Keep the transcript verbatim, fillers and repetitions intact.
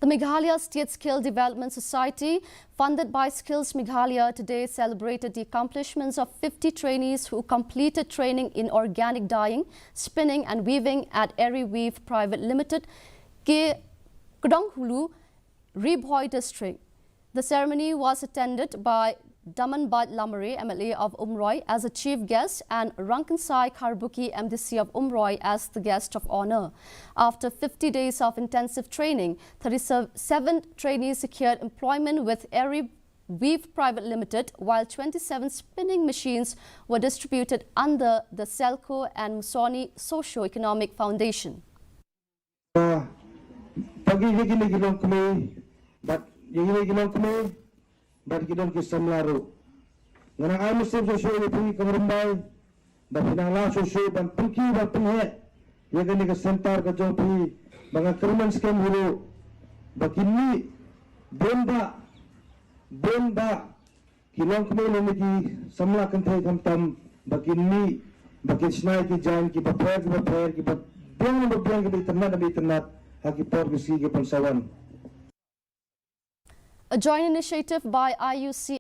The Meghalaya State Skill Development Society, funded by Skills Meghalaya, today celebrated the accomplishments of fifty trainees who completed training in organic dyeing, spinning and weaving at Eri Weave Private Limited, Ke Kdonghulu, Ri Bhoi District. The ceremony was attended by Damanbad Lamare, M L A of Umroi, as a chief guest and Rangkynsai Kharbuki, M D C of Umroi, as the guest of honor. After fifty days of intensive training, thirty-seven trainees secured employment with Eri Weave Private Limited, while twenty-seven spinning machines were distributed under the Selco and Musoni Socio-Economic Foundation. Pagi yagi ne gilong kme, bat yagi ne gilong kme, bat gilong ki samla ru. Ngana ai musim susu ni pagi kamrumbai, bat pinang la susu ban pengki ban penghe, yagi ne ke sentar ke jong pi, banga kerman skem hulu, bat kini, bomba, bomba, Ki longkmie lane ki samla kynthei khamtam ba kin mih ba kin shna ïa ki jaiñ kiba pher kiba pher kiba biang ba biang kiba itynnad ba itynnad ha ki por ki sngi ki pynsawan. A joint initiative by I U C